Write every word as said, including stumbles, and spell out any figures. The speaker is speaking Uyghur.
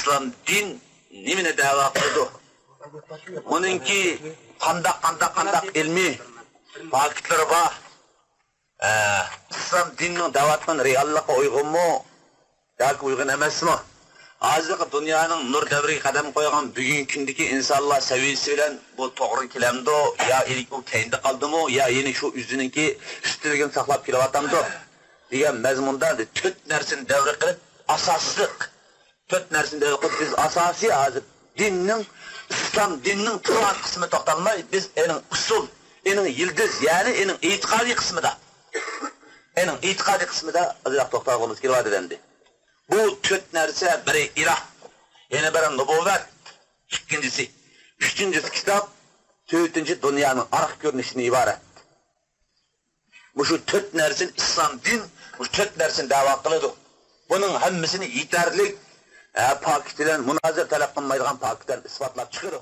ئىسلام دىن نېمىنى دەۋا قىلىدۇ؟ ئۇنىڭكى قانداق، قانداق، قانداق ئىلمىي پاكىتلىرى بار؟ ئە، ئىسلام دىنىنىڭ دەۋاتقان رېئاللىققا ئۇيغۇنمۇ ياكى ئۇيغۇن ئەمەسمۇ؟ ھازىرقى دۇنيانىڭ نۇر دەۋرىگە قەدەم قويغان بۈگۈنكى كۈندىكى ئىنسانلار سەۋىيىسى بىلەن بۇ توغرا كېلەمدۇ؟ يا ئۇ كەينىدە قالدىمۇ؟ يا يەنە شۇ ئۆزىنىڭكى ئۈستۈنلۈكىنى ساقلاپ كېلىۋاتامدۇ؟ دېگەن مەزمۇندا تۆت نەرسىنى دەۋر قىلىپ، ئاساسلىق تۆت نەرسىنى دەۋر قىلىپ، بىز ئاساسىي ھازىر دىننىڭ، ئىسلام دىننىڭ تۇرغان قىسمى توختالماي، بىز ئېنىڭ ئۇسۇل، ئېنىڭ يىلدىز، يەنى ئېنىڭ ئېتىقادىي قىسمىدا، ئېنىڭ ئېتىقادىي قىسمىدا ئازراق توختالغۇمىز كېلىۋاتىدۇ ئەمدى. بۇ تۆت نەرسە، بىرى ئىلاھ، يەنە بىرى نۇبۇۋۋەت، ئىككىنچىسى، ئۈچىنچىسى كىتاب، تۆتىنچى دۇنيانىڭ ئارقا كۆرۈنۈشىدىن ئىبارەت. مۇشۇ تۆت نەرسىنى ئىسلام دىن، مۇشۇ تۆت نەرسىنى دەۋا قىلىدۇ. بۇنىڭ ھەممىسىنى يېتەرلىك، ھە، پاكىت بىلەن مۇنازىرە تەلەپ قىلمايدىغان پاكىت بىلەن ئىسپاتلاپ چىقىدۇ.